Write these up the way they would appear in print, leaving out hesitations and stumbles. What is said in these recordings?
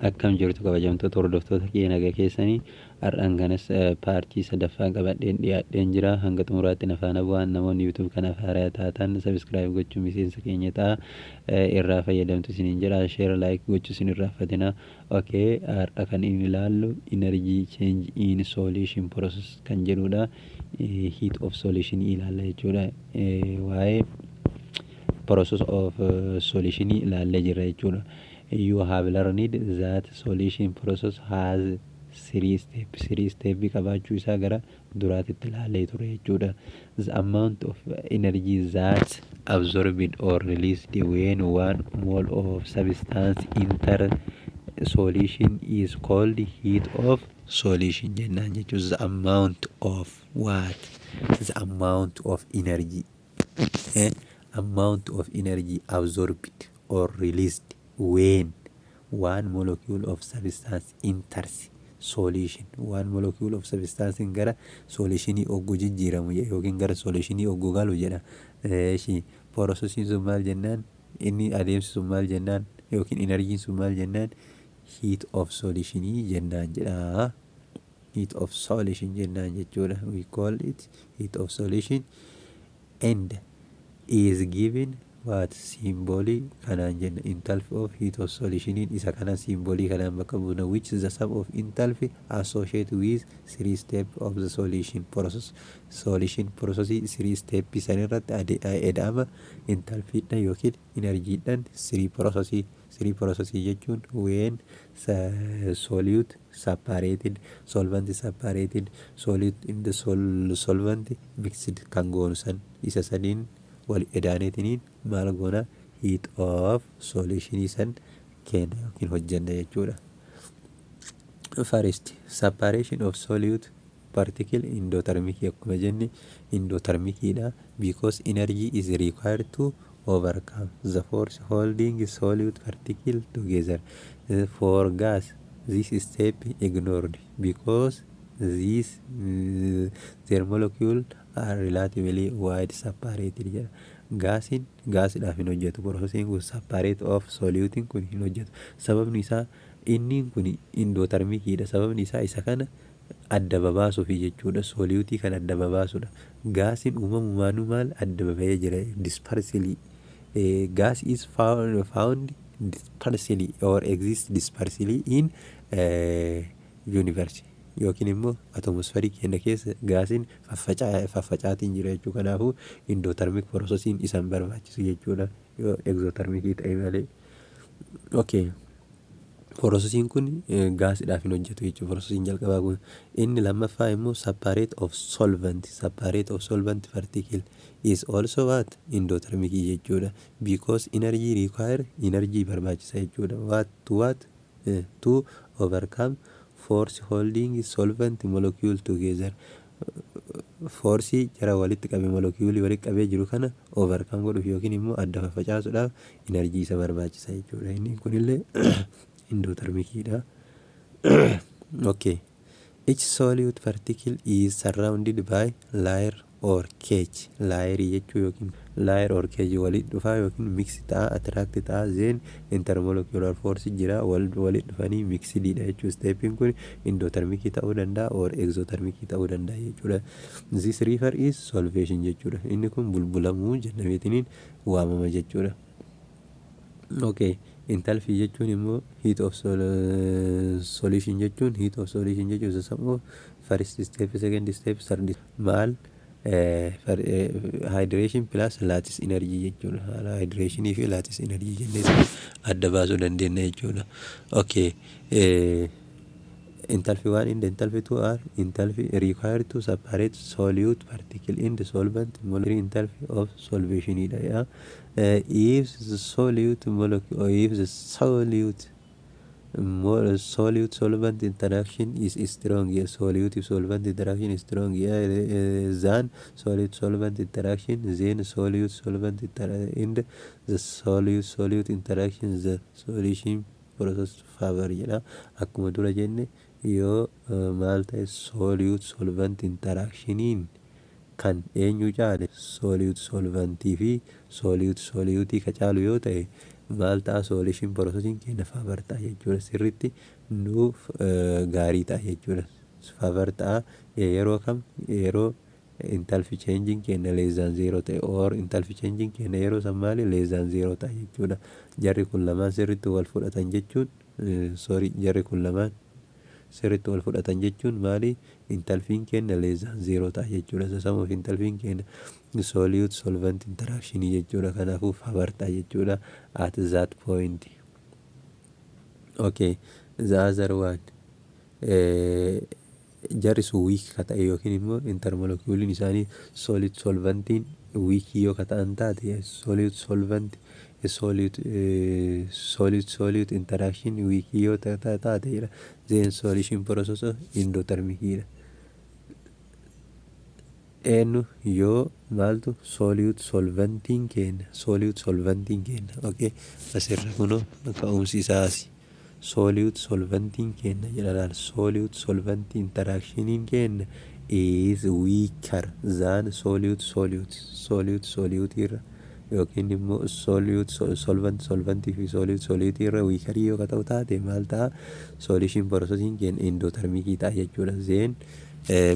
Akkam jirtu, kabajamtoota hordoftoota kiyya? Nagaa keessanii? Har'aan kanas paartii sadaffaa qabadheen dhiyaadheen jira. Hanga xumuraatti na faana bu'aan. Namoonni YouTube kanaaf haaraa taatan subscribe gochuun miseensa keenya ta'a, irraa fayyadamtu isiniin jedha. Share, like gochuu isin irraanfatina. Okay, har'a kan inni ilaallu energy change in solution process kan jedhudha. Heat of solution ilaalla jechuudha. Waa'ee process of solution ilaallee jirra jechuudha. You have learned that solution process has three step. Three step qabaachuu isaa gara duraatitti ilaallee ture jechuudha. The amount of energy that absorbed or released when one mole of substance enter solution is called heat of solution jennaan jechuudha. The amount of what? The amount of energy, amount of energy absorbed or released when one molecule of substance enters solution. One molecule of substance gara solutionii ogguu jijjiiramu yookiin gara solutionii ogguu galu jedha. Eeshi, processiin sun maal jennaan? Inni adeemsi sun maal jennaan? Yookiin energyiin sun maal jennaan? Heat of solutionii jennaan jedha. Heat of solution jennaan jechuudha. We call it heat of solution and is given what? Symbolii kanaan jenna. Enthalpy of heat of solutioniin isa kana symbolii kanaan bakka buuna, which is the sum of enthalpy associated with three step of the solution process. Solution process three step san irratti eda'ama enthalpyidhaan yookiin energyiidhaan. Three process, three process jechuun when solute separated, solvent separated, solute in the solvent mixed kan goonu san, isa saniin wal edaaneetiniin maal goona? Heat of solutionii san kenna yookiin hojjenna jechuudha. First, separation of solute particle endothermic. Akkuma jenne endothermicidha, because energy is required to overcome the force holding solute particle together. For gas, this step ignored because these their molecule are relatively wide separated jedha. Gaasiin gaasiidhaaf hin hojjetu. Processiin kun, separate of solutiin kun hin hojjetu. Sababni isaa inni kun endothermicidha. Sababni isaa isa kana adda babaasuufi jechuudha. Solutii kan adda babaasudha. Gaasiin uumamumaanuu maal adda baba'ee jira? Dispersely. Gas is found dispersely or exist dispersely in universe yookiin immoo atmosferii keenya keessa gaasiin faffacaatiin jira jechuudha. Kanaafuu endothermic processiin isaan barbaachisu jechuudha, yoo exothermicii ta'e malee. Okay. Processiin kun gaasiidhaaf hin hojjetu jechuudha. Processiin jalqabaa kun. Inni lammaffaa immoo separate of solvent. Separate of solvent particle is also what? Endothermic jechuudha. Because energy require, energy barbaachisa jechuudha. What to what? To overcome force holding solvent molecule together. Forceii jara walitti qabe, moleculeii walitti qabee jiru kana overcome godhuuf yookiin immoo adda faffacaasuudhaaf energy isa barbaachisa jechuudha. Inni kunillee endothermicidha. Okay. Each solute particle is surrounded by layer or cage. Layerii jechuu yookiin layer or cage walitti dhufaa yookiin mix ta'a, attract ta'a, then intermolecular force jira, walitti dhufanii mixedidha jechuudha. Stepiin kun endothermicii ta'uu danda'a or exothermicii ta'uu danda'a jechuudha. This refer is solvation jechuudha. Inni kun bulbulamuu jennameetiniin waamama jechuudha. Okay. Enthalpy jechuun immoo heat of solution jechuun, heat of solution jechuun the sum of first step, second step, third maal, hydration plus lattice energy jechuudha. Haala hydrationii fi lattice energy jennee adda baasuu dandeenya jechuudha. Okay. Enthalpy 1 and enthalpy 2 are enthalpy required to separate solute particle in the solvent molecule, enthalpy of solvation dha. Yeah. If the solute molecule or if the solute solute solvent interaction is strong, yeah, solute solvent interaction is strong, yeah, than solute solvent interaction, then solute solvent in the solute solute interaction, the solution process favor jedha. Akkuma dura jenne, yoo maal ta'e, solute solvent interactioniin kan eenyu caale, solute solventii fi solute solutii ka caalu yoo ta'e, Maal ta'a? Solution processiin keenya favor ta'a jechuudha. Sirriitti nuuf gaarii ta'a jechuudha. Favor ta'a yeroo kam? Yeroo enthalpy changeiin keenya less than zero ta'e, or enthalpy changeiin keenya yeroo san maali? Less than zero ta'a jechuudha. Jarri kun lamaan sirriitti wal fudhatan jechuun, sorry, jarri kun lamaan sirriitti wal fudhatan jechuun maali? Enthalpyn keenya less than zero ta'a jechuudha. Sum of enthalpyn keenya solute solvent interaction jechuudha. Kanaafuu favor ta'a jechuudha at that point. Okay, the other one, jarri sun weak ka ta'e yookiin immoo intermoleculeiin isaanii solute solventiin weakii yoo ka ta'an taate, solute solvent solute solute solute interaction weakii yoo taate, then solution process endothermicidha. Eenyu yoo maaltu? Solute solventiin keenya, solute solventiin keenya. Okay, asirra kunoo ka'umsi isaasi solute solventiin keenya jedha. Laal, solute solvent interactioniin keenya is weaker than solute solute solute solute irra yookiin immoo solute solvent solventii fi solute solute irra weakerii yoo ta'u taate, maal ta'a? Solution processiin keenya endothermicii ta'a jechuudha. Then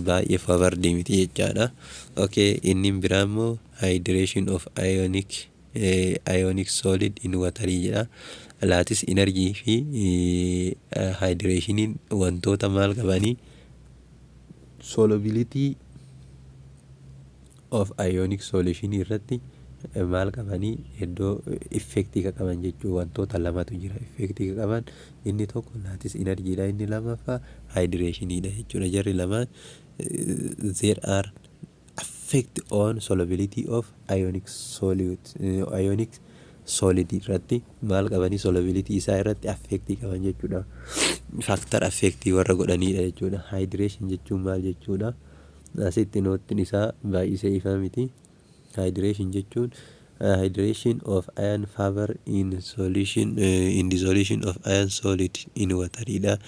baay'ee favored miti jechaadha. Okay, inni biraa immoo hydration of ionic solid in water jedha. Lattice energy fi hydrationiin wantoota maal qabanii? Solubility of ionic solution irratti maal qabanii? Iddoo effectii ka qaban jechuu. Wantoota lamatu jira effectii ka qaban. Inni tokko lattice energydha, inni lammaffaa hydrationiidha jechuudha. Jarri lamaan there are effect on solubility of ionic solute. Ionic solid irratti maal qabanii? Solubility isaa irratti affectii qaban jechuudha. Factor affectii warra godhanidha jechuudha. Hydration jechuun maal jechuudha? Asitti noottiin isaa baay'isee ifaa miti. Hydration jechuun hydration of ion favor in solution in dissolution of ion solid in water dha.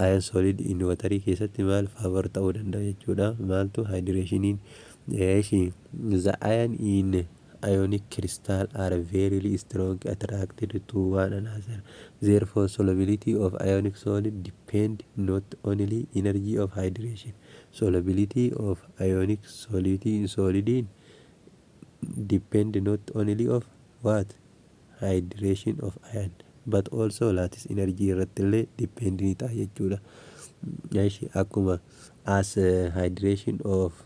Ion solid in water keessatti maal favor ta'uu danda'a jechuudha? Maaltu hydrationiin? The ion in ionic crystal are very strong attracted to one another. Therefore, solubility of ionic solid depend not only energy of hydration. Solubility of ionic solid solid depend not only of what? Hydration of ion, but also lattice energy irratti illee depend ni ta'a jechuudha. Akkuma as hydration of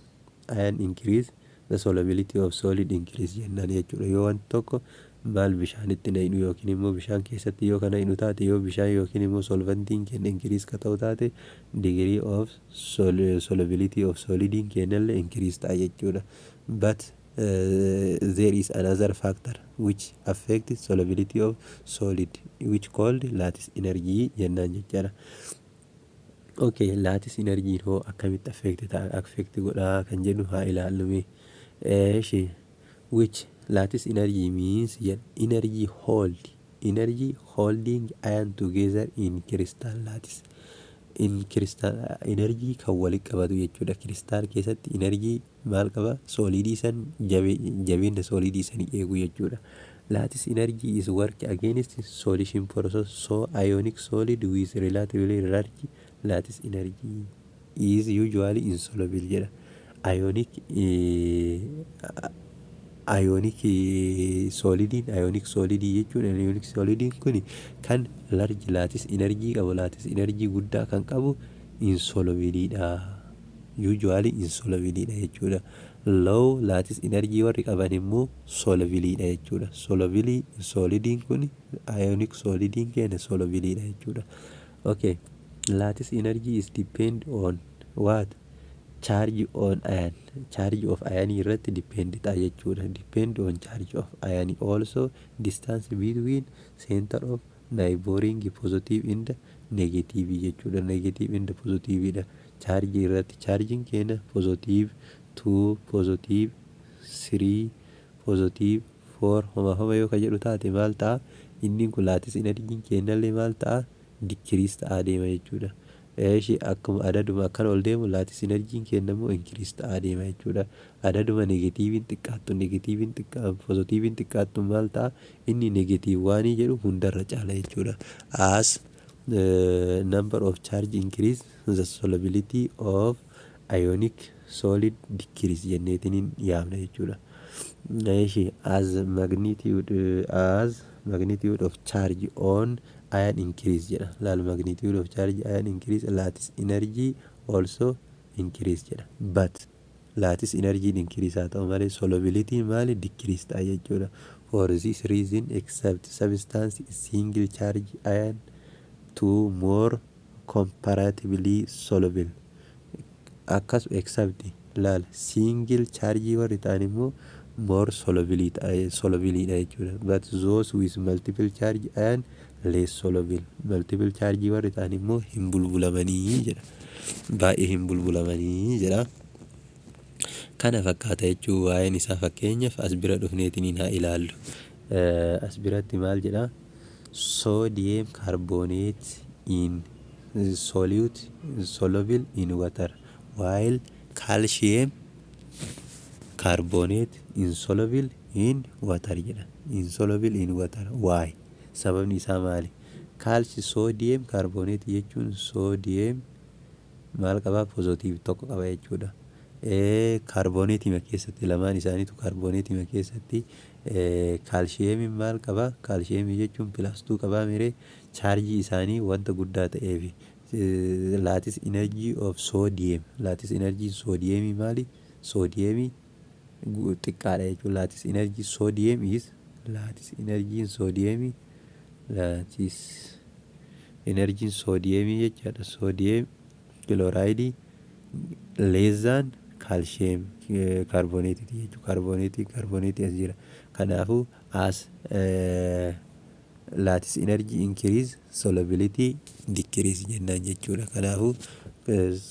ion increase, the solubility of solid increase jennaan jechuudha. Yoo wanti tokko maal bishaanitti naqnu yookiin immoo bishaan keessatti yoo kana naqnu taate, yoo bishaan yookiin immoo solventiin keenya increase ka ta'u taate, degree of solubility of solidiin keenyallee increase ta'a jechuudha. But there is another factor which affect solubility of solid, which called lattice energy jennaan jechaadha. Okay, lattice energy hoo akkamitti affect ta'a, affect godhaa kan jedhu haa ilaallume. Eeshi, which lattice energy means jedha, energy holding ion together in crystal lattice. In crystal energy kan walitti qabatu jechuudha. Crystal keessatti energy maal qaba? Solidii san, jabeenya solidii sanii eegu jechuudha. Lattice energy is work against solution process, so ionic solid with relatively large lattice energy is usually insoluble jedha. Ionic solidiin, ionic solidii jechuun, ionic solidiin kun kan large lattice energy qabu, lattice energy guddaa kan qabu, insolubleiidha. Usually insolubleiidha jechuudha. Low lattice energy warri qaban immoo solubleiidha jechuudha. Soluble solidiin kun, ionic solidiin keenya solubleiidha jechuudha. Okay, lattice energy is depend on what? Charge on ion, charge of ion irratti depend ta'a jechuudha. Depend on charge of ion, also distance between center of neighboring positive and negative jechuudha. Negative and positive dha. Charge irratti, charging keenya positive 2, positive 3, positive 4 homa homa yoo ka jedhu taate, maal ta'a? Inni kun lattice energy keenyallee maal ta'a? Decrease ta'aa deema jechuudha. Eeshi, akkuma adaduma akkana ol deemu, lattice energyn kennamu increase ta'aa deema jechuudha. Adaduma negativeiin xiqqaattu, negativeiin xiqqaa, positiveiin xiqqaattu, maal ta'a? Inni negative oneii jedhu hundarra caala jechuudha. As number of charge increase, the solubility of ionic solid decrease jenneetiniin yaamna jechuudha. Eeshi, as magnitude of charge on ion increase jedha. Laal, magnitude of charge ion increase, lattice energy also increase jedha. But lattice energy increase haa ta'u malee, solubility maali? Decrease ta'a jechuudha. For this reason, except substance single charge ion to more comparatively soluble. Akkas except, laal, single charge warri ta'an immoo more soluble dha jechuudha. But those with multiple charge ion less soluble. Multiple charge warri ta'an immoo hin bulbulamanii jedha, baay'ee hin bulbulamanii jedha. Kana fakkaata jechuu waa'een isaa. Fakkeenyaaf as bira dhufneetiniin haa ilaallu. As biratti maal jedha? Sodium carbonate in solute soluble in water, while calcium carbonate insoluble in water jedha. Insoluble in water, why? Sababni isaa maali? Kaalsi sodium carbonate jechuun sodium maal qabaa? Positive tokko qaba jechuudha. Kaarbooneetima keessatti, lamaan isaaniitu kaarbooneetima keessatti, kaalshiyeemiin maal qabaa? Kaalshiyeemii jechuun plus two qabaa miree? Chaarjii isaanii wanta guddaa ta'eef, lattice energy of sodium, lattice energy soodiyeemii maali? Soodiyeemii xiqqaadha jechuudha. Lattice energy sodium is, lattice energyn soodiyeemii, lattice energyn soodiyeemii jechaadha, sodium chlorideii less than calcium carbonateiiti jechuudha. Kaarbooneetii as jira. Kanaafuu as lattice energy increase, solubility decrease jennaan jechuudha. Kanaafuu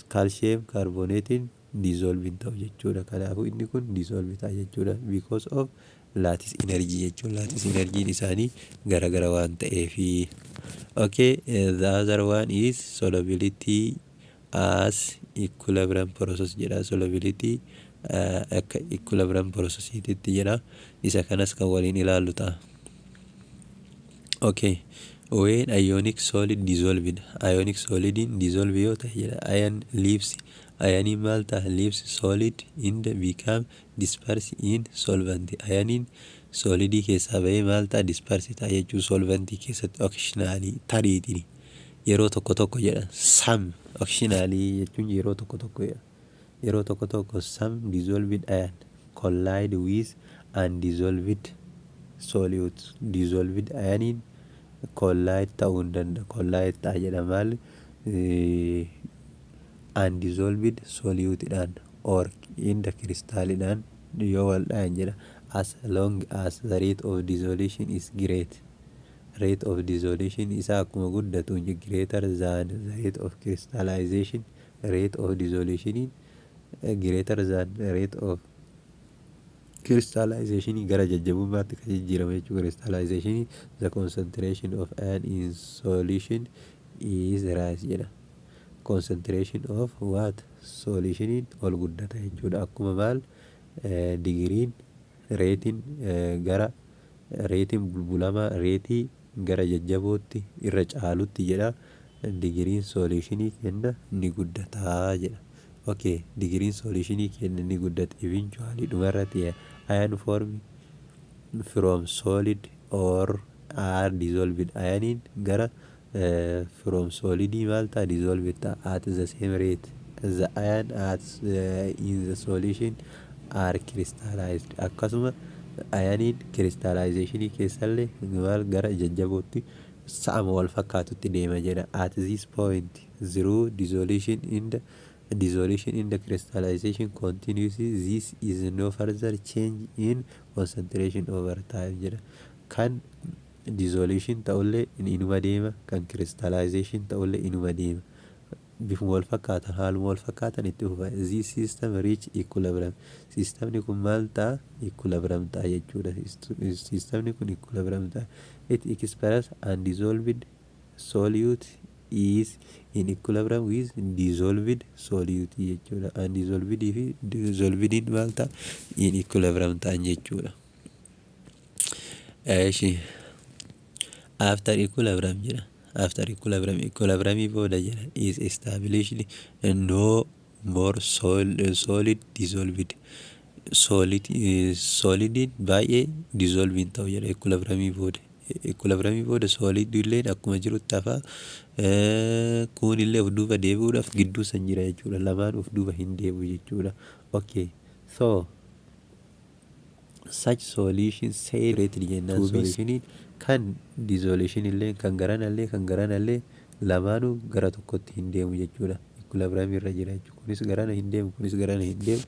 calcium carbonateiin dissolve hin ta'u jechuudha. Kanaafuu inni kun dissolve ta'a jechuudha. Because of lattice energy jechuudha. Lattice energyn isaanii garagara waan ta'eefi. Okay, the other one is solubility as equilibrium process jedha. Solubility akka equilibrium processiitti jedha. Isa kanas kan waliin ilaallu ta'a. Okay, when ionic solid dissolved, ionic solidin dissolve yoo ta'e jedha, ion leaves, ioniin maal ta'a? Leaves solid and become dispersed in solvent. Ioniin solidii keessaa bahee maal ta'a? Disperse ta'a jechuu solventii keessatti, occasionally, tariitiin yeroo tokko tokko jedha. Some occasionally jechuun yeroo tokko tokko jedha. Yeroo tokko tokko some dissolved ion collide with undissolved solute. Dissolved ioniin collide ta'uu hin danda'a. Collide ta'a jedha, maal, undissolved soluteidhaan or in the crystalidhaan yoo wal dhayan jedha. As long as the rate of dissolution is great, rate of dissolution isaa akkuma guddatu, greater than the rate of crystallization, rate of dissolution greater than rate of crystallization, gara jajjabummaatti kan jijjiirama jechuudha crystallization, the concentration of ion in solution is rise jedha. Concentration of what? Solution ol guddata jechuudha. Akkuma maal, digiriin rateiin gara rateiin bulbulamaa rateii gara jajjabootti irra caalutti jedha, digiriin solutionii kenna ni guddataa jedha. Okay, digiriin solutionii kenna ni guddata. Eventually, dhumarratti, ion form from solid or are dissolved. Ioniin gara from solidii maal ta'a? Dissolved ta'a. At the same rate, the ion at in the solution are crystallized. Akkasuma ioniin crystallizationii keessallee maal, gara jajjabootti sa'ama wal fakkaatutti deema jedha. At this point, through dissolution in the crystallization continues, this is no further change in concentration over time jedha. Kan dissolution ta'ullee inuma deema, kan crystallization ta'ullee inuma deema, bifuma wal fakkaatan, haaluma wal fakkaatan itti fufa. This system reach equilibrium. Systemni kun maal ta'a? Equilibrium ta'a jechuudha. Systemni kun equilibrium ta'a. It express undissolved solute. is in equilibrium with dissolved solute jechuudha. Undissolved fi dissolvediin maal ta'a? In equilibrium ta'an jechuudha. Eeshi, after equilibrium jedha. After equilibrium, equilibriumii booda jedha, is established, no more solid dissolved. Solidiin baay'ee dissolve hin ta'u jedha equilibriumii booda. Equilibriumii booda solid illeen akkuma jirutti hafa, kun illee of duuba deebi'uudhaaf gidduu san jira jechuudha. Lamaan of duuba hin deebi'u jechuudha. Okay, so such solution saturated jennaan. Solutioniin kan dissolution illee kan garanallee lamaanuu gara tokkotti hin deemu jechuudha. Equilibrium irra jira jechuudha. Kunis garana hin deemu, kunis garana hin deemu.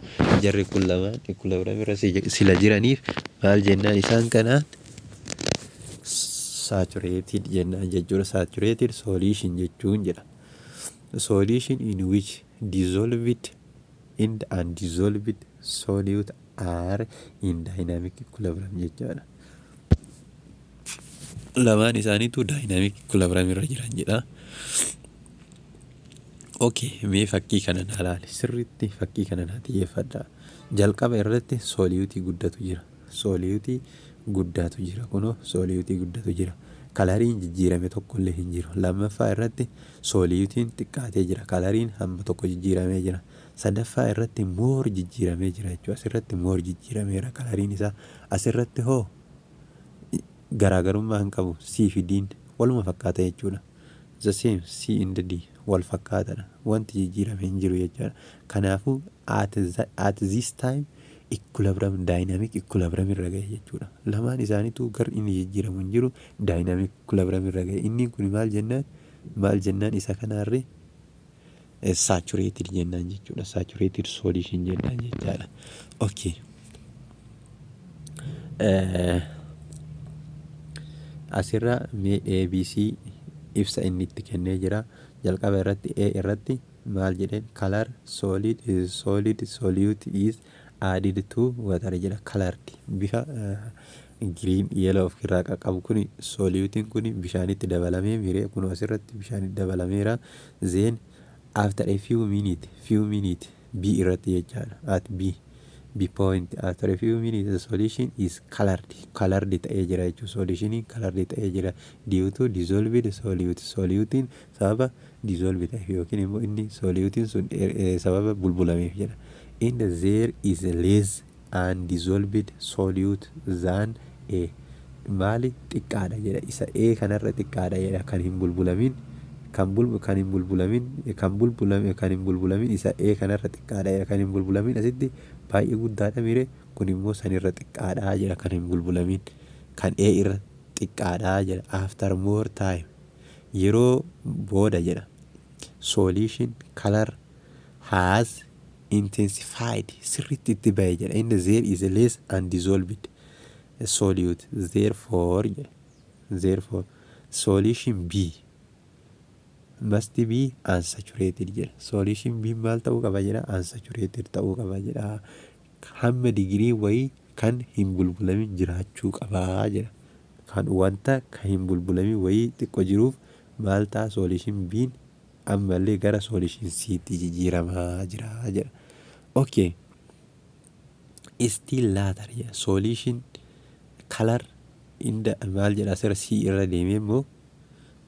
Jarri kun lamaan equilibrium irra sila jiraniif maal jennaan isaan kanaan? Saturated jennaan jechuudha. Saturated solution jechuun jedha. Solution in which dissolved and undissolved solute are in dynamic equilibrium jechuudha. Lamaan isaaniitu dynamic equilibrium irra jiran jedha. Okay, mee fakkii kana naa ilaali. Sirriitti fakkii kana naa xiyyeeffadhaa. Jalqaba irratti soluteii guddatu jira. Soluteii guddaatu jira. Kunoo soluteii guddatu jira. Coloriin jijjiirame tokkollee hin jiru. Lammaffaa irratti soluteiin xiqqaatee jira. Coloriin hamma tokko jijjiiramee jira. Sadaffaa irratti more jijjiiramee jira jechuudha. Asirratti more jijjiirameera coloriin isaa. Asirratti hoo garaagarummaa hin qabu. C fi D'n waluma fakkaata jechuudha. The same, C and D wal fakkaatadha. Wanti jijjiirame hin jiru jechuudha. Kanaafuu at this time equilibrium, dynamic equilibrium irra gahe jechuudha. Lamaan isaaniitu gar inni jijjiiramu hin jiru, dynamic equilibrium irra gahe. Inni kun maal jennaan? Maal jennaan isa kanaarree? Saturated jennaan jechuudha. Saturated solution jennaan jechaadha. Okay. Asirra mee ABC ibsa inni itti kennee jira. Jalqaba irratti, A irratti maal jedheen? Color solid solute is added to water jedha. Colored, bifa green, yellow of irraa qabu kun, soluteiin kun bishaanitti dabalamee miree kun asirratti bishaanitti dabalameera. Then after a few minute, B irratti jechaadha, at B point, after a few minutes the solution is colored ta'ee jira jechuudha. Solutioniin colored ta'ee jira due to dissolved solute. Soluteiin sababa dissolved ta'eef yookiin immoo inni soluteiin sun sababa bulbulameef jedha. And there is less undissolved solute than A. Maali xiqqaadha jedha? Isa A kanarra xiqqaadha jedha. Kan hin bulbulamin, kan hin bulbulamin, kan bulbulame, kan hin bulbulamin isa A kanarra xiqqaadha jedha. Kan hin bulbulamin asitti baay'ee guddaadha mire? Kun immoo sanirra xiqqaadha jedha. Kan hin bulbulamin kan A irra xiqqaadha jedha. After more time, yeroo booda jedha, solution color has intensified, sirriitti itti bahe jedha, and there is less undissolved solute. Therefore jedha, therefore solution B must be unsaturated jedha. Solution B maal ta'uu qaba jedha? Unsaturated ta'uu qaba jedha. Hamma digirii wayii kan hin bulbulamin jiraachuu qabaa jedha. Kan wanta kan hin bulbulamin wayii xiqqoo jiruuf maal ta'a? Solution B'n ammallee gara solution C'tti jijjiiramaa jira jedha. Okay. Still later jedha, solution color inda maal jedha? Asirra C irra deemee immoo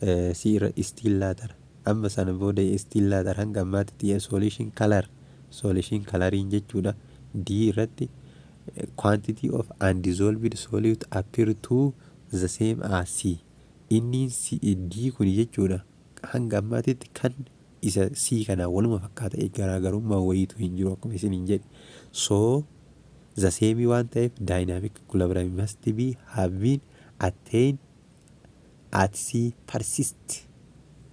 C irra still later, amma sana booda, still later, hanga ammaatti solution color, solution coloriin jechuudha, D irratti quantity of undissolved solute appear to the same as C. Inni C D kun jechuudha hanga ammaatitti kan isa C kanaan waluma fakkaata, garaagarummaa wayiitu hin jiru akkuma isin hin jedhe. So the same waan ta'eef dynamic equilibrium must be have been attained at C persist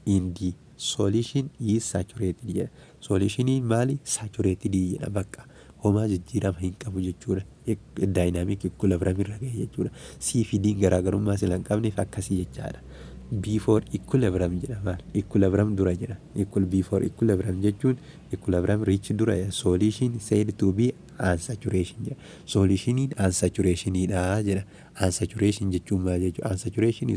in D. Solution is saturated jedha. Solutioniin maali? Saturated jedha. Bakka homaa jijjiirama hin qabu jechuudha. Dynamic equilibrium irra gahe jechuudha. C fi D garaagarummaa sila hin qabneef akkasii jechaadha. Before equilibrium jedha. Maal equilibrium dura jedha? Equal before equilibrium jechuun equilibrium reach dura solution said to be unsaturation jedha. Solutioniin unsaturationidha jedha. Unsaturation jechuun maal jechuudha? Unsaturation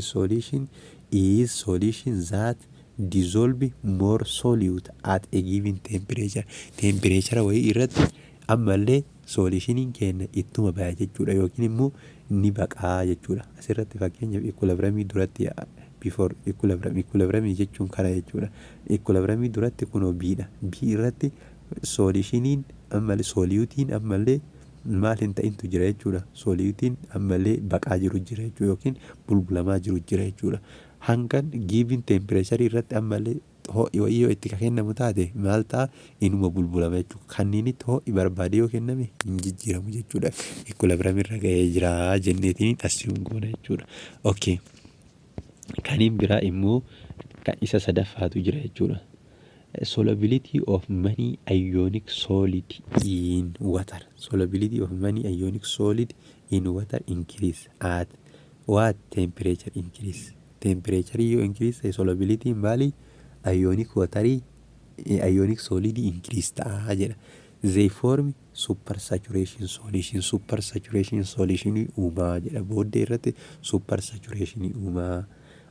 is solution that Dissolve more solute at a given temperature. Temperature wayii irratti ammallee solutioniin keenya ittuma baya jechuudha yookiin immoo ni baqaa jechuudha. Asirratti fakkeenyaaf equilibriumii duratti, before equilibrium, equilibriumii jechuun kana jechuudha. Equilibriumii duratti kunoo B dha. B irratti solutioniin ammallee, soluteiin ammallee maal hin ta'intu jira jechuudha. Soluteiin ammallee baqaa jiru jira jechuudha yookiin bulbulamaa jiru jira jechuudha. Hangan given temperature irratti ammallee ho'i wayii yoo itti kennamu taate maal ta'a? Inuma bulbulama jechuudha. Kanniinitti ho'i barbaade yoo kenname hin jijjiiramu jechuudha. Equilibrium irra ga'ee jira jenneetiin assume goona jechuudha. Okay. Kaniin biraa immoo kan isa sadaffaatu jira jechuudha. Solubility of many ionic solid in water. Solubility of many ionic solid in water increase at what temperature increase? Temperature yoo increase ta'e, solubility maali? Ionic waterii, ionic solid increase ta'a jedha. They form super saturation solution. Super saturation solution uumaa jedha. Booddee irratti super saturation uumaa.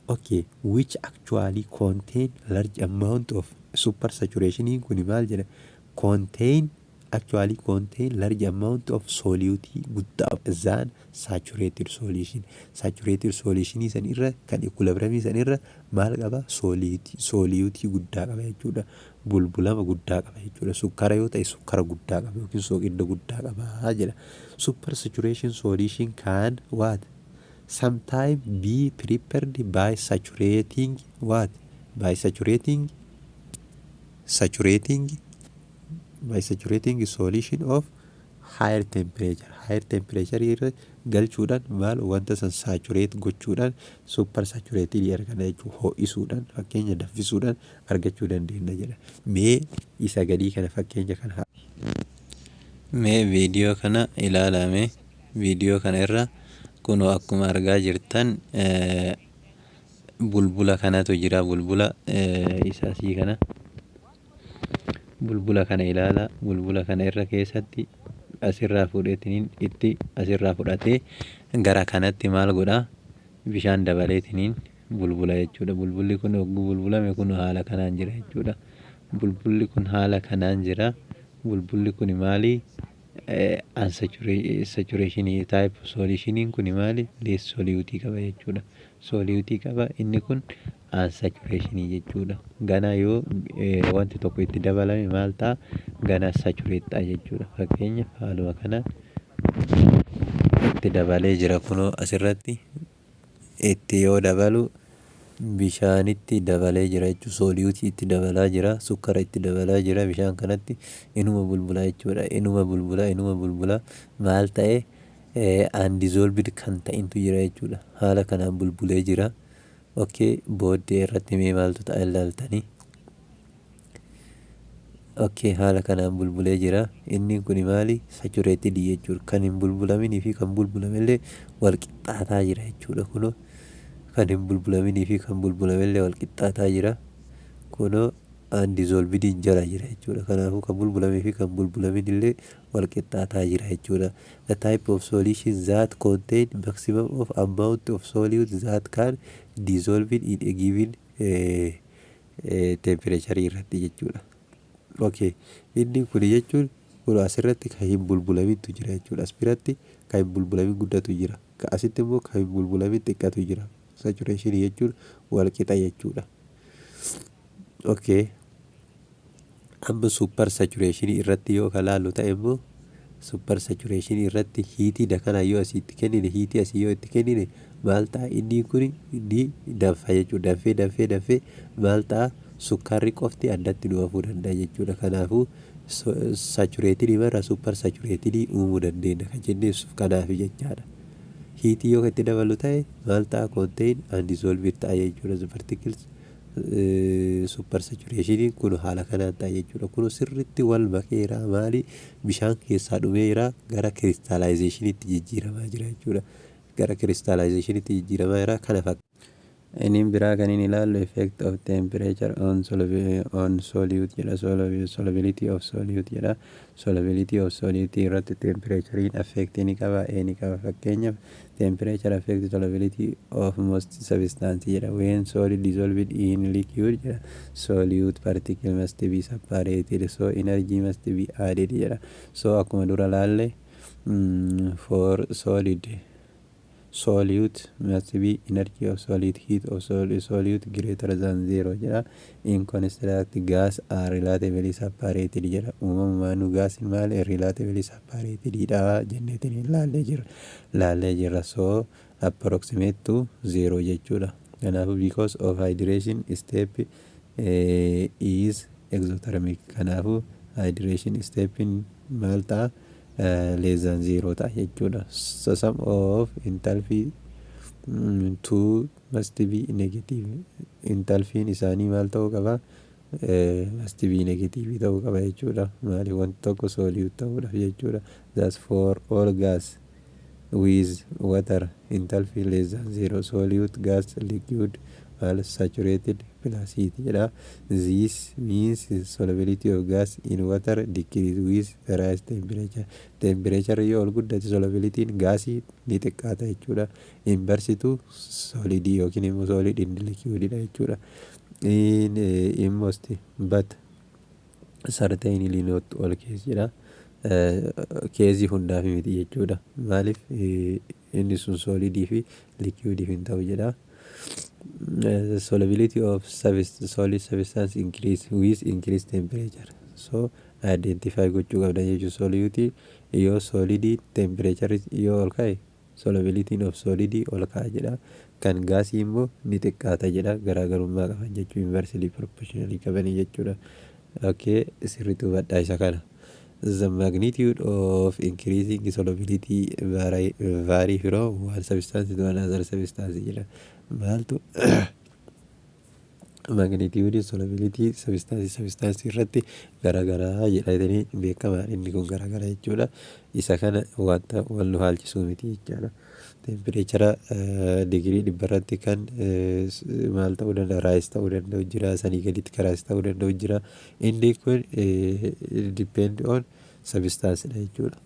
Okay, which actually contain large amount of super saturation kun maal jedha? Contain, actually contain large amount of solute guddaa than saturated solution. Saturated solution san irra, kan equilibrium san irra maal qaba? Solute guddaa qaba jechuudha. Bulbulama guddaa qaba jechuudha. Sukkara yoo ta'e sukkara guddaa qaba yookiin soqidda guddaa qaba jedha. Super saturation solution can what? Sometime be prepared by saturating what? By saturating solution of higher temperature. Higher temperature irra galchuudhaan maal wanta san saturate gochuudhaan super saturated argana jechuudha. Ho'isuudhaan, fakkeenya danfisuudhaan argachuu dandeenya jedha. Mee isa gadii kana, fakkeenya kana. Mee viidiyoo kana ilaalame. Viidiyoo kana irra kunoo akkuma argaa jirtan bulbula kanatu jira. Bulbula isa asii kana, bulbula kana ilaala. Bulbula kana irra keessatti asirraa fuudheetiniin itti asirraa fudhatee gara kanatti maal godhaa? Bishaan dabaleetiniin bulbula jechuudha. Bulbulli kun hogguu bulbulame kun haala kanaan jira jechuudha. Bulbulli kun haala kanaan jira. Bulbulli kun maali? Unsaturation type solutioniin kun maali? Less solute qaba jechuudha. Solute qaba. Inni kun unsaturation jechuudha. Gana yoo wanti tokko itti dabalame maal ta'a? Gana saturate ta'a jechuudha. Fakkeenyaaf haaluma kanaan itti dabalee jira. Kunoo asirratti itti yoo dabalu bishaanitti dabalee jira jechuudha. Solute itti dabalaa jira, sukkara itti dabalaa jira. Bishaan kanatti inuma bulbulaa jechuudha. Inuma bulbulaa, inuma bulbulaa. Maal ta'e? Undissolved kan ta'intu jira jechuudha. Haala kanaan bulbulee jira. Okay, booddee irratti mee maaltu ta'a ilaaltanii? Okay, haala kanaan bulbulee jira. Inni kun maali? Saturated jechuudha. Kan hin bulbulaminii fi kan bulbulamellee wal qixxaataa jira jechuudha. Kunoo kan hin bulbulaminii fi kan bulbulamellee wal qixxaataa jira. Kunoo undissolvediin jala jira jechuudha. Kanaafuu kan bulbulamee fi kan bulbulamin illee wal qixxaataa jira jechuudha. The type of solution that contain maximum of amount of solute that can dissolve in a given temperature irratti jechuudha. Okay, inni kun jechuun kun asirratti kan hin bulbulamintu jira jechuudha. As biratti kan hin bulbulamin guddatu jira. Asitti immoo kan hin bulbulamin xiqqatu jira. Saturation jechuun wal qixa jechuudha. Okay. Amma super saturation irratti yoo ka laallu ta'e immoo, super saturation irratti heatii dakana yoo asitti kennine, heatii asii yoo itti kennine maal ta'a? Inni kun ni danfa jechuudha. Danfee danfee danfee maal ta'a? Sukkaarri qofti addatti nu hafuu danda'a jechuudha. Kanaafuu saturated irra super saturated uumuu dandeenya kan jenneef kanaaf jechaadha. Heatii yoo itti dabalu ta'e maal ta'a? Contain undissolved ta'a jechuudha. The particles super saturation kun haala kanaan ta'a jechuudha. Kun sirriitti wal makeera. Maali? Bishaan keessaa dhumeera, gara crystallizationitti jijjiiramaa jira jechuudha. Gara crystallizationitti jijjiiramaa jira kana fakkaata. Inni biraa kan inni ilaallu effect of temperature on solute jedha. Solubility of solute jedha. Solubility of solute irratti temperaturein affect ni qaba. Ee, ni qaba. Fakkeenyaaf, temperature affect solubility of most substance jedha. When solid dissolved in liquid jedha, solute particle must be separated, so energy must be added jedha. So akkuma dura laalle, for solid, solute must be energy of solid, heat of solute greater than zero jedha. In contrast, gas are relatively separated jedha. Uumamumaanuu gaasiin maal, relatively separated dha jenneetiin laallee jirra. So approximate to zero jechuudha. Kanaafuu because of hydration step is exothermic. Kanaafuu hydration step maal ta'a? Less than zero ta'a jechuudha. So sum of enthalpy two must be negative. Enthalpy'n isaanii maal ta'uu qaba? Must be negative ta'uu qaba jechuudha. Maaliif? Wanti tokko solute ta'uudhaaf jechuudha. Thus, for all gas with water enthalpy less than zero, solute gas liquid maal, saturated plus heat jedha. This means solubility of gas in water decrease with the rise temperature. Temperature yoo ol guddate, solubilitiin gaasii ni xiqqaata jechuudha. Inverse to solid yookiin immoo solid in liquid dha jechuudha. In most but certainly not all case jedha. Caseii hundaaf miti jechuudha. Maaliif? Inni sun solidii fi liquidiif hin ta'u jedha. Solubility of solid substance increase with increased temperature. So identify gochuu qabda jechuudha. Solute yoo solidii temperature yoo ol ka'e, solubility of solidii ol ka'a jedha. Kan gaasii immoo ni xiqqaata jedha. Garaagarummaa qaban jechuu, inversely proportionally qabanii jechuudha. Okay, sirriitti hubadhaa isa kana. The magnitude of increasing solubility vary from one substance to another substance jedha. Maaltu magnitude solubility substance irratti garaagaraa jedhatanii beekamaa. Inni kun garaagara jechuudha. Isa kana wanta wal nu haalchisuu miti jechuudha. Temperature digirii 100 irratti kan maal ta'uu danda'a, rise ta'uu danda'u jira, sanii gaditti kan rise ta'uu danda'u jira. Inni kun depend on substance dha jechuudha.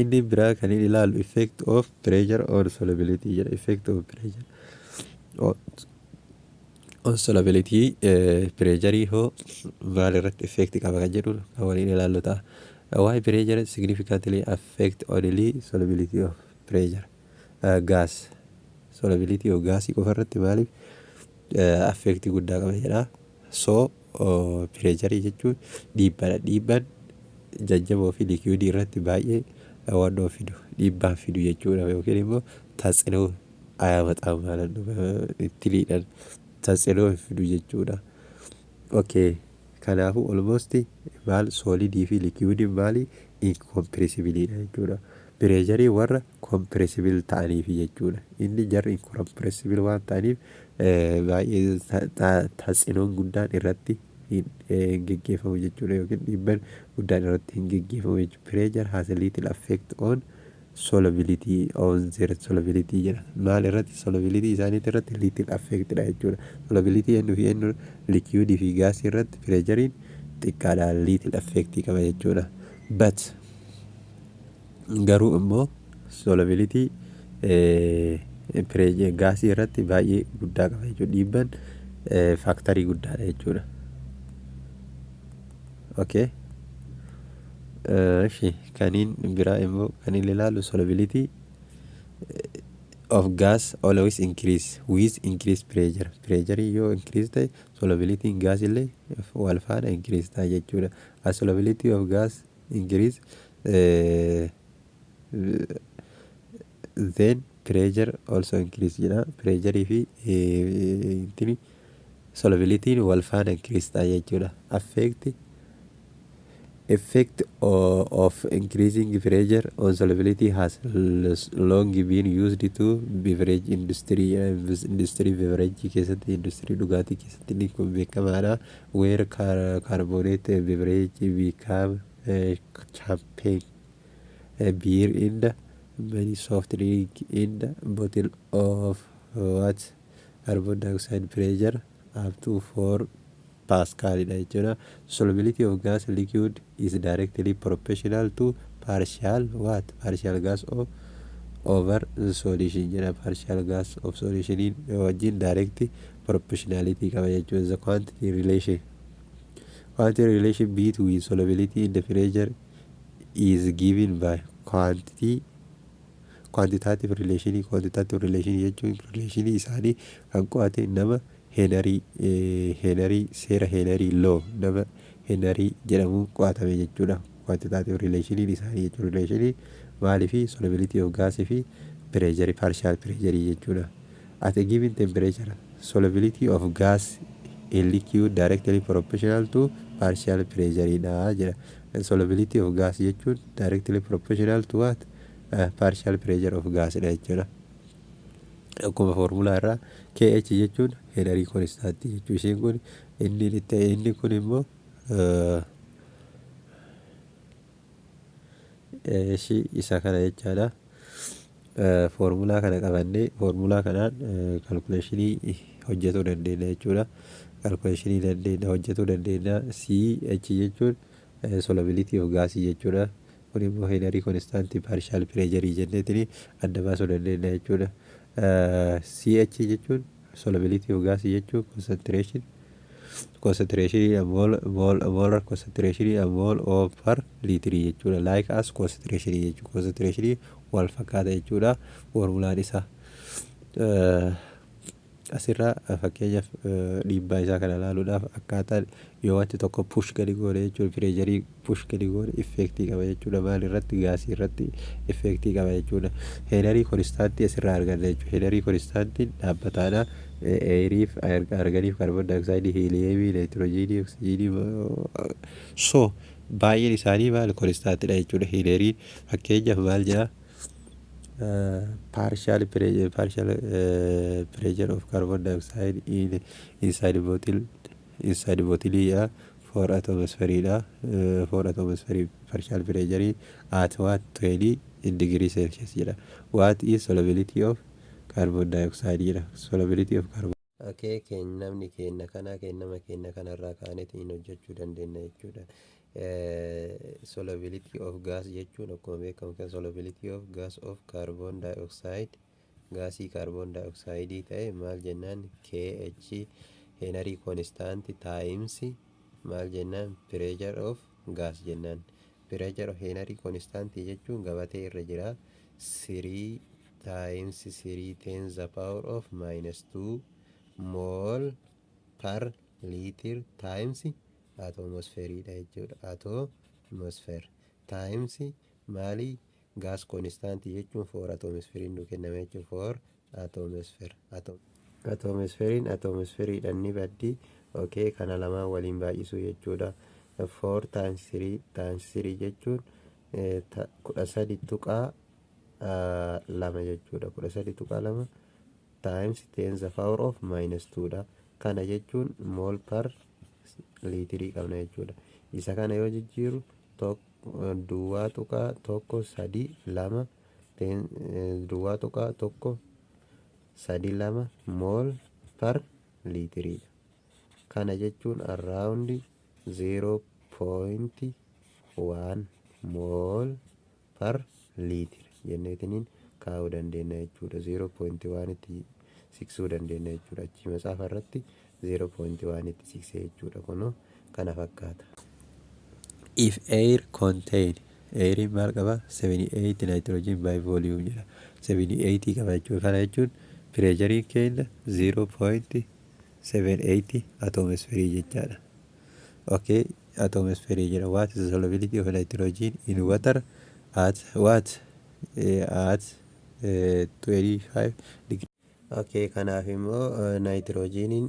Inni biraa kan inni ilaalu effect of pressure on solubility jedha. Effect of pressure on solubility, pressure hoo maal irratti effect qaba kan jedhu kan waliin ilaallu ta'a. Why pressure significantly affect only solubility of pressure gas, solubility of gasii qofa irratti maaliif affect guddaa qaba jedha. So pressure jechuun dhiibbaadha. Dhiibbaan jajjaboo fi liquidii irratti baay'ee wannoo fidu, dhiibbaa fidu jechuudha, yookiin immoo ተጽዕኖ አያመጣም ማለት ነው። Ittiliidhaan ተጽዕኖ fidu jechuudha. Okay. Kanaafuu almost maal, solidii fi liquidiin maali, incompressible dha jechuudha. Pressureii warra compressible ta'aniif jechuudha. Inni jarri incompressible waan ta'aniif baay'ee ተጽዕኖon guddaan irratti hin geggeeffamu jechuudha, yookiin dhiibbaan guddaan irratti hin geggeeffamu jechuudha. Pressure has a little effect on solubility, on their solubility jedha. Maal irratti? Solubility isaaniitti irratti little effect dha jechuudha. Solubility eenyu fi eenyu? Liquidii fi gaasii irratti pressureiin xiqqaadha, little effect qaba jechuudha. But garuu immoo solubility gaasii irratti baay'ee guddaa qaba jechuudha. Dhiibbaan factorii guddaadha jechuudha. Okay. እሺ kaniin biraa immoo kan inni ilaalu solubility of gas always increase with increase pressure. Pressure yoo increase ta'e, solubility gas illee wal faana increase ta'a jechuudha. As solubility of gas increase, then pressure also increase jedha. Pressure fi intini solubility wal faana increase ta'a jechuudha. Effect of increasing pressure on solubility has long been used to beverage industry. Industry beverage keessatti, industry dhugaatii keessatti inni kun beekamaadha. Where carbonate beverage become champagne, beer in the Many soft drink in the bottle of what? Carbon dioxide pressure up to 4 pascal dha jechuudha. Solubility of gas liquid is directly proportional to partial what? Partial gas of over solution jedha. Partial gas of solution wajjin direct proportionality qaba jechuudha. The quantity relation between solubility in the pressure is given by quantitative relation. Quantitative relation jechuun relation isaanii kan qo'ate nama Henry, Henry, seera Henry law, nama Henry jedhamuun qo'atame jechuudha. Quantitative relation isaanii jechuudha. Relation maalii fi solubility of gas fi pressure, partial pressure jechuudha. At a given temperature, solubility of gas in liquid directly proportional to partial pressure dha jedha. Solubility of gas jechuun directly proportional to what? Partial pressure of gas dha jechuudha. Akkuma foormulaa irraa KH jechuun Henry constant jechuu. Isheen kun inni kun immoo ishii isa kana jechaadha. Foormulaa kana qabannee foormulaa kanaan calculationii hojjetuu dandeenya jechuudha. Calculationii dandeenya, hojjetuu dandeenya. CH jechuun solubility of gas jechuudha. Kun immoo Henry constant partial pressure jenneetini adda baasuu dandeenya jechuudha. CH jechuun solubility of gas jechuun concentration mole mole molar concentration mole of per liter jechuudha. Like as concentration jechuudha. Concentration wal fakkaata jechuudha foormulaan isaa. Asirraa fakkeenyaaf dhiibbaa isaa kana ilaaluudhaaf akkaataa yoo wanti tokko push gadi goone jechuudha, pressureii push gadi goone effectii qaba jechuudha. Maal irratti? Gaasii irratti effectii qaba jechuudha. Henry constantii asirraa arganna jechuudha. Henry constantiin dhaabbataadha. Airiif, arganiif, carbon dioxideii, heliumii, naayitiroojiinii, oksijiinii, so baay'een isaanii maal? Constantiidha jechuudha. Henryn fakkeenyaaf maal jedha? Partial pressure of carbon dioxide in inside bottle dha, 4 atmosphere dha, 4 atmosphere partial pressure at what? 20 in degree Celsius jedha. What is solubility of carbon dioxide jedha. Solubility of carbon. Okay, namni kenna kana kennama kenna kanarraa kaanetiin hojjechuu dandeenya jechuudha. Solubility of gas jechuun akkuma beekamu kan solubility of gas of carbon dioxide, gaasii carbon dioxide ta'e maal jennaan? KH Henry constant times maal jennaan? Pressure of gas jennaan. Pressure of Henry constant jechuun gabatee irra jira, 3 times 3 10 the power of minus 2 mole per liter times atmosphere dha jechuudha. Atmosphere times maali? Gas constant jechuun 4 atmosphere nu kenname jechuudha. 4 atmosphere, atmospherein atmosphereidhaan ni baddi. Okay, kana lamaan waliin baay'isuu jechuudha. 4 times 3 times 3 jechuun 13.2 jechuudha. 13.2 times 10 the power of minus 2 dha. Kana jechuun mole per literii qabna jechuudha. Isa kana yoo jijjiiru 0.132, 0.132 mole per literiidha. Kana jechuun around 0.1 mole per liter jenneetiniin kaa'uu dandeenya jechuudha. 0.1 tti siqsuu dandeenya jechuudha. Achi matsaafa irratti 0.1 tti siqsee jechuudha. Kunoo kana fakkaata. If air contain, airiin maal qaba? 78 nitrogen by volume jedha. 78 qaba jechuudha. Kana jechuun pressureiin keenya 0.78 atmosphere jechaadha. Okay, atmosphere jedha. What is the solubility of nitrogen in water at what? At 25 degree. Okay, kanaaf immoo naayitiroojiiniin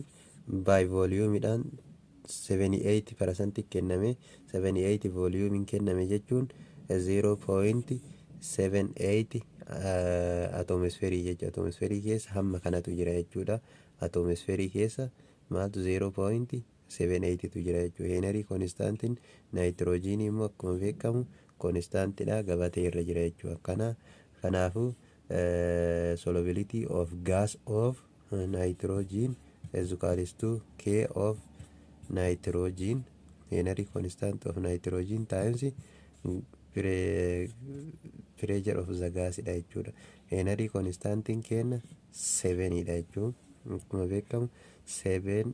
by volumeidhaan 78% kenname. 78 volume kenname jechuun 0.78 atmosphere jechuudha. Atmosphere keessa hamma kanatu jira jechuudha. Atmosphere keessa maaltu? 0.78 tu jira jechuudha. Henry constantiin naayitiroojiinii immoo akkuma beekamu constantiidha, gabatee irra jira jechuudha. Akkana Kanaafuu solubility of gas of nitrogen is equals to K of nitrogen, Henry constant of nitrogen, times pressure of the gas dha jechuudha. Henry constantiin kenna 7 dha jechuun akkuma beekamu 7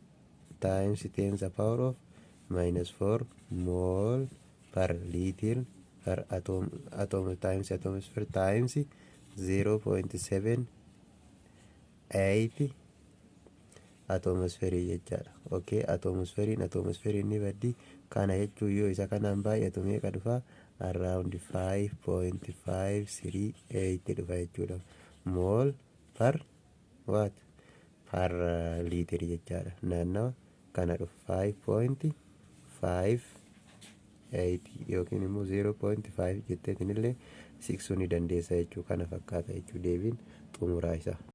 times 10 the power of minus 4 mole per liter per atom times atmosphere times 0.78 atmosphere jechaadha. Okay, atmosphereiin ni baddi. Kana jechuun yoo isa kanaan baay'atu meeqa dhufa? Around 5.538 dhufa jechuudha. Mole per what? Per liter jechaadha. Naannawa kana dhufa, 5.58 yookiin immoo 0.5 jetteetinillee siqsuu ni dandeessa jechuu. Kana fakkaata jechuu deebiin xumuraa isaa.